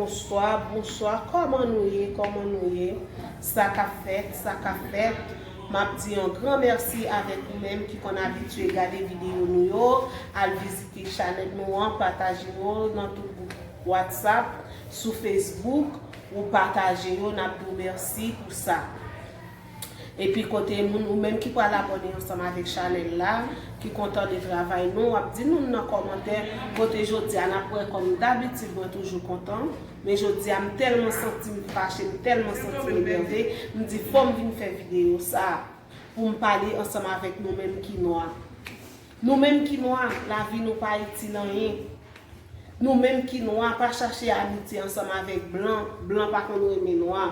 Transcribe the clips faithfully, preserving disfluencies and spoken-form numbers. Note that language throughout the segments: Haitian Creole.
Bonswa, bonswa, kòman nou ye, kòman nou ye? Sa k ap fèt, sa k ap fèt? M ap di yon gran mèsi avèk ou menm ki konn abitye gade videyo nou yo. Al vizite chanèl nou an, pataje yo nan tout gwoup WhatsApp, sou Facebook, ou pataje yo, n ap di w mèsi pou sa. Epi kote moun ou menm ki pral abòne ansanm avèk chanèl la, ki kontan de travay nou, w ap di nou nan kòmantè, kote jodi a n ap wè kòm dabitid mwen toujou kontan, men jodi a m tèlman santi m fache, m tèlman santi m enève, m di fò m vin fè videyo sa a pou m pale ansanm avèk nou menm ki nwa. Nou menm ki nwa, lavi nou pa itil anyen. Nou menm ki nwa, pa chache amitye ansanm avèk blan, blan pa konn renmen nwa.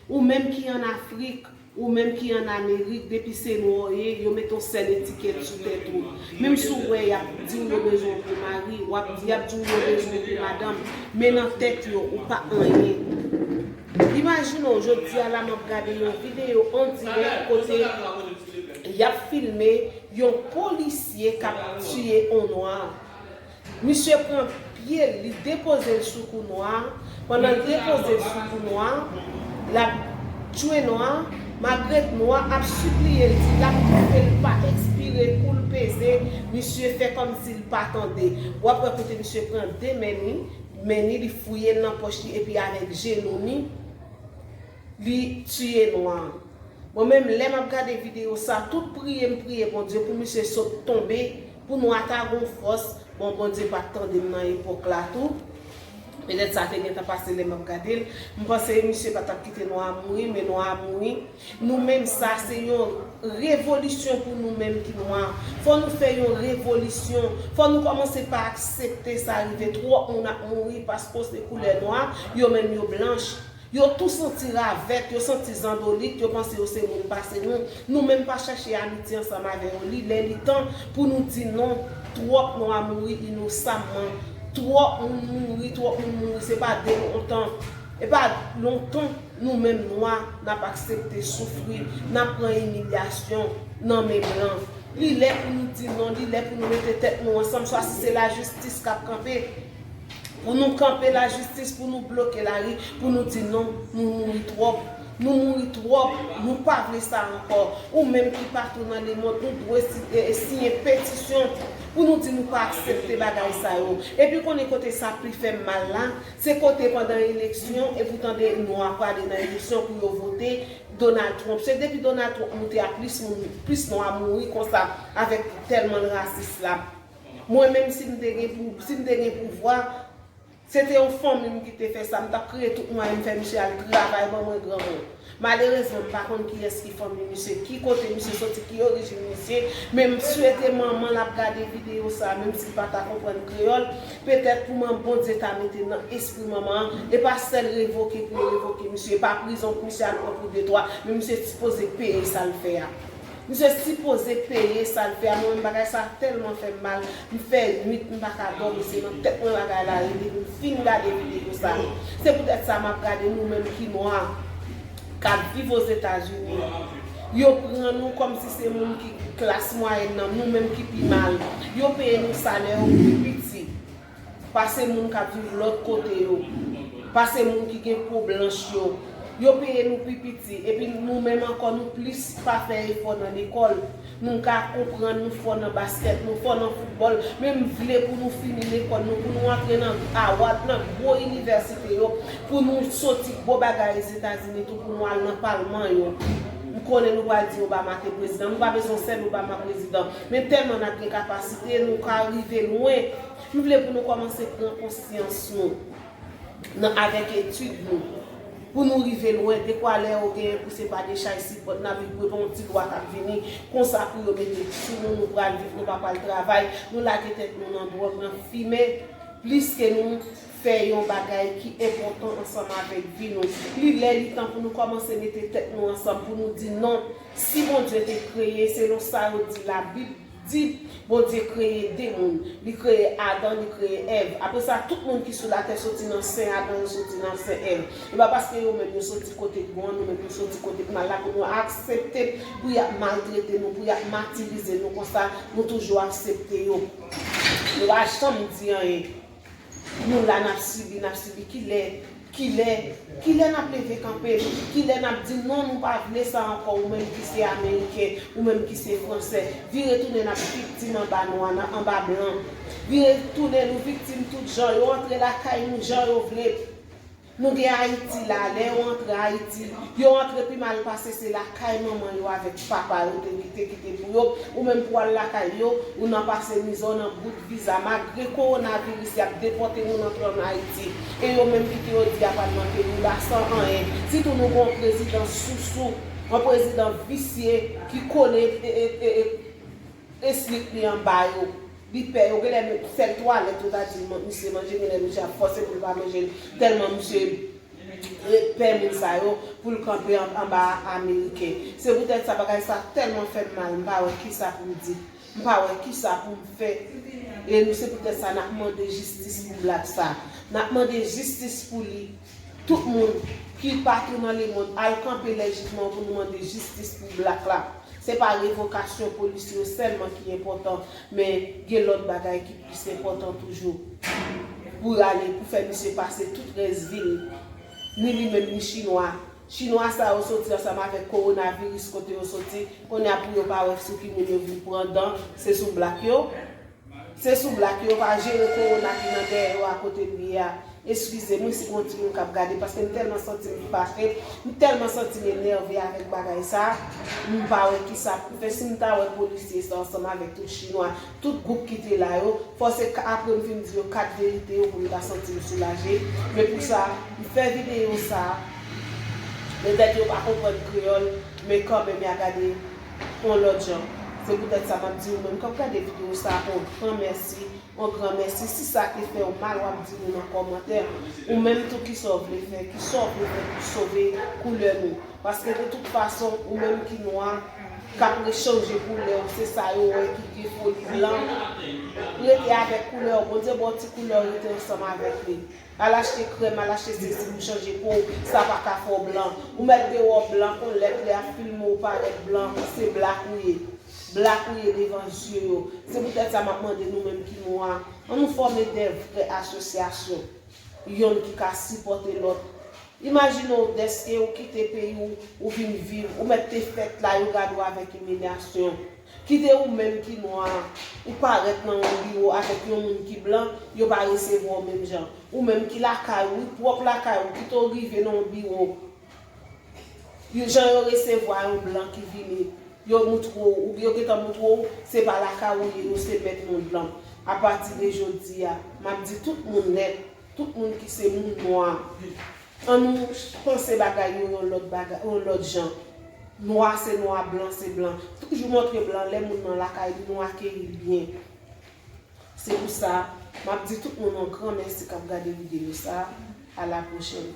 Ou menm ki ann Afrik, ou menm ki ann Amerik, depi se nwa w ye, yo mete yon sèl etikèt sou tèt ou. Menm si w wè y ap di w yo bezwen w pou mari, w ap, y ap di w yo bezwen w pou madanm, men nan tèt yo, ou pa anyen. Imajine w, jodi a la m ap gade yon videyo an dirèk kote y ap filme yon polisye k ap tiye yon nwa. Misye pran pye l, li depoze l sou kou nwa a. Pandan l depoze l sou kou nwa a, l ap tchwe nwa a. Malgre nwa a ap sipliye l, di l ap toufe l pa ekspire kou l peze, misye fè kòmsi l pa tande. W ap wè kote misye pran de men li, men li, li fouye l nan pòch li, epi avèk jenou li, li tiye nwa a. Mwen menm, lè m ap gade videyo sa, tout priye m priye Bondye pou misye sot tonbe, pou nwa ta gon fòs. Bon, Bondye pa t tande m nan epòk la tou. Petèt sa te gentan pase lè m ap gade l. M panse misye pa t ap kite nwa a mouri, men nwa a mouri. Nou menm, sa se yon revolisyon pou nou menm ki nwa. Fò nou fè yon revolisyon. Fò nou kòmanse pa aksepte sa rive. Twòp moun ap mouri paske se koulè nwa, yo menm yo blanch. Yo tou santi ravèt, yo santi zandolit, yo panse yo se moun pase nou. Nou menm pa chache amitye ansanm avè yo. Li lè, li tan pou nou di non. Twòp nwa mouri inosamman. Twòp moun mouri, twòp moun mouri. Se pa de lontan. E pa lontan nou menm nwa n ap aksepte soufri, n ap pran imilyasyon nan men blan. Li lè pou nou di non, li lè pou nou mete tèt nou ansanm, swa si se lajistis k ap kanpe. Pou nou kanpe lajistis, pou nou bloke lari, pou nou di non, nou mouri twòp. Nou mouri twòp, nou pa vle sa ankò. Ou menm ki patou nan lemonn, nou dwe si- e- e siyen petisyon pou nou di nou pa aksepte bagay sa yo. Epi konnen kote sa pi fè m mal la, se kote pandan eleksyon, epi w tande nwa prale nan eleksyon pou yo vote Donald Trump. Se depi Donald Trump moute a plis moun, plis nwa mouri konsa avèk tèlman l rasis la. Mwen menm si m te gen pou, si m te gen pouvwa, se te yon fanmi m ki te fè sa, m t ap kreye tout mwayen m fè misye al travay ban mwen granmoun. Malerezman, m pa konn kiyès ki fanmi misye, ki kote misye soti, ki orijin misye, men m swete manman l ap gade videyo sa, menm si l pa ta konprann kreyòl, petèt pou man Bondye ta mete nan espri manman an, e pa sèl revoke pou yo revoke misye, e pa prizon pou misye al pran pou de twa, men misye sipoze peye sa l fè a. Misye sipoze peye sa l fè a. Mwen menm bagay sa tèlman fè m mal. M fè nwit m pa ka dòmi, se nan tèt mwen bagay la rete pou m fin gade videyo sa. Se poutèt sa m ap gade nou menm ki nwa k ap viv Ozetazini. Yo pran nou kòmsi se moun ki klas mwayèn nan, nou menm ki pi mal. Yo peye nou salè yo pi piti pase moun k ap viv lòt kote yo, pase moun ki gen po blanch yo. Yo peye nou pi piti, epi nou menm ankò nou plis pa fè efò nan lekòl. Nou ka konprann, nou fò nan baskèt, nou fò nan foutbòl, men m vle pou nou fini lekòl nou, pou nou antre nan award, nan gwo inivèsite yo, pou nou soti gwo bagay Ozetazini tou, pou nou al nan palman yo. M konnen nou pral di Obama te prezidan, nou pa bezwen sèl Obama prezidan, men tèlman n ap gen kapasite, nou ka rive lwen. M vle pou nou kòmanse pran konsyans nou nan, avèk etid nou, pou nou rive lwen, dekwa lè yo genyen pou se pa de chay sipòt n ap viv, pou se pa yon ti lwa k ap vini konsa pou yo mete sou nou, nou pral viv, nou pa pral travay, nou lage tèt nou nan dwòg, nan fimen, plis ke nou fè yon bagay ki enpòtan ansanm avèk vi nou. Li lè, li tan pou nou kòmanse mete tèt nou ansanm, pou nou di non. Si Bondye te kreye, selon sa yo di Labib, di Bondye kreye de moun. Li kreye Adan, li kreye Èv. Apre sa, tout moun ki sou latè soti nan sen Adan, yo soti nan sen Èv. E pa paske yo menm yo soti kote k bon an, nou menm nou soti kote k mal la, pou nou aksepte pou y ap maltrete nou, pou y ap matirize nou konsa, nou toujou aksepte yo. Nou pa janm di anyen. Nou la n ap sibi, n ap sibi. Kilè, kilè, kilè n ap leve kanpe? Kilè n ap di non, nou pa vle sa ankò? Ou menm ki se ameriken, ou menm ki se fransè, vire tounen n ap viktim anba nwa, nan, anba blan. Vire tounen nou viktim tout jan. Yo antre lakay nou jan yo vle. Nou gen Ayiti la, lè yo antre Ayiti, yo antre pi mal pase se lakay manman yo avèk papa yo te kite, kite pou yo. Ou menm pou al lakay yo, ou nan pase mizè, ou nan bout viza. Malgre kowonaviris, y ap depòte moun antre ann Ayiti. E yo menm kite yo di y ap al nan peyi w la san anyen. Sitou nou gen yon prezidan sousou, yon prezidan visye ki kole e, e, e, e, eslik li anba yo. Li pè yo. Genlè sèl twalèt yo ta di l man-, misye manje, genlè misye ap fòse pou l pa manje l, tèlman misye e, pè moun sa yo pou l kanpe an-, anba ameriken. Se poutèt sa bagay sa tèlman fè m mal, m pa wè kisa pou m di. M pa wè kisa pou m fè. E nou, se poutèt sa n ap mande jistis pou blak sa. N ap mande jistis pou li. Tout moun ki patou nan lemonn, al kanpe lejitman pou nou mande jistis pou blak la. Se pa revokasyon polisye yo sèlman ki enpòtan, men gen lòt bagay ki plis enpòtan toujou. Pou ale, pou fè misye pase tout rès vi l, ni li menm, ni chinwa. Chinwa sa yo soti ansanm avèk kowonaviris kote yo soti, kounye a pou yo pa wè sou ki moun yo vin pran dan, se sou blak yo. Se sou blak yo pa jere kowona ki nan dèyè yo a kote l ye a. Eskize m wi si gon timoun k ap gade, paske m tèlman santi m fache, m tèlman santi m enève avèk bagay sa, m pa wè kisa pou m fè. Si m ta wè polisye sa ansanm avèk tout chinwa, tout gwoup ki te la yo, fò se ka-, apre m fin di yo kat verite yo pou m ta santi m soulaje. Men pou sa, m fè videyo sa, petèt yo pa konprann kreyòl, men kanmenm y a gade yon lòt jan. Se poutèt sa m ap di ou menm k ap gade videyo sa a yon gran mèsi, yon gran mèsi. Si sa te fè w mal, w ap di nou nan kòmantè. Ou menm tou, kisa w vle fè, kisa w vle fè pou sove koulè nou. Paske de tout fason, ou menm ki nwa, k ap rechanje koulè w, se sa yo wè ki gen foli blan. Rete avèk koulè w, Bondye ba w ti koulè w, rete ansanm avèk li. Al achte krèm, al achte sesi pou chanje po w, sa pa ka fè w blan. Ou mèt gen wòb blan, kon lèt lè y ap filme w parèt blan, se blak ou ye. Blak ou ye devan zye yo. Se poutèt sa m ap mande nou menm ki nwa, ann nou fòme de vrè asosyasyon. Yonn ki ka sipòte lòt. Imajine w dèske ou kite peyi w, ou vin viv, ou mèt te fèt la, yo gade w avèk imilyasyon. Kite ou menm ki nwa, ou parèt nan yon biwo avèk yon moun ki blan, yo pa resevwa w menm jan. Ou menm ki lakay ou, wi, pwòp lakay ou, kite w rive nan yon biwo, yo, jan yo resevwa yon blan ki vini, yo moutre w, ou, yo gentan moutre w, se pa lakay ou ye, ou se mèt yon blan. Apati de jodi a, m ap di tout moun nèt, tout moun ki se moun nwa, ann nou panse bagay yo yon lòt bagay, yon lòt jan. Nwa se nwa, blan se blan. Toujou montre blan lè moun nan lakay li, nou akeyi l byen. Se pou sa, m ap di tout moun yon gran mèsi k ap gade videyo sa a. A la pwochèn.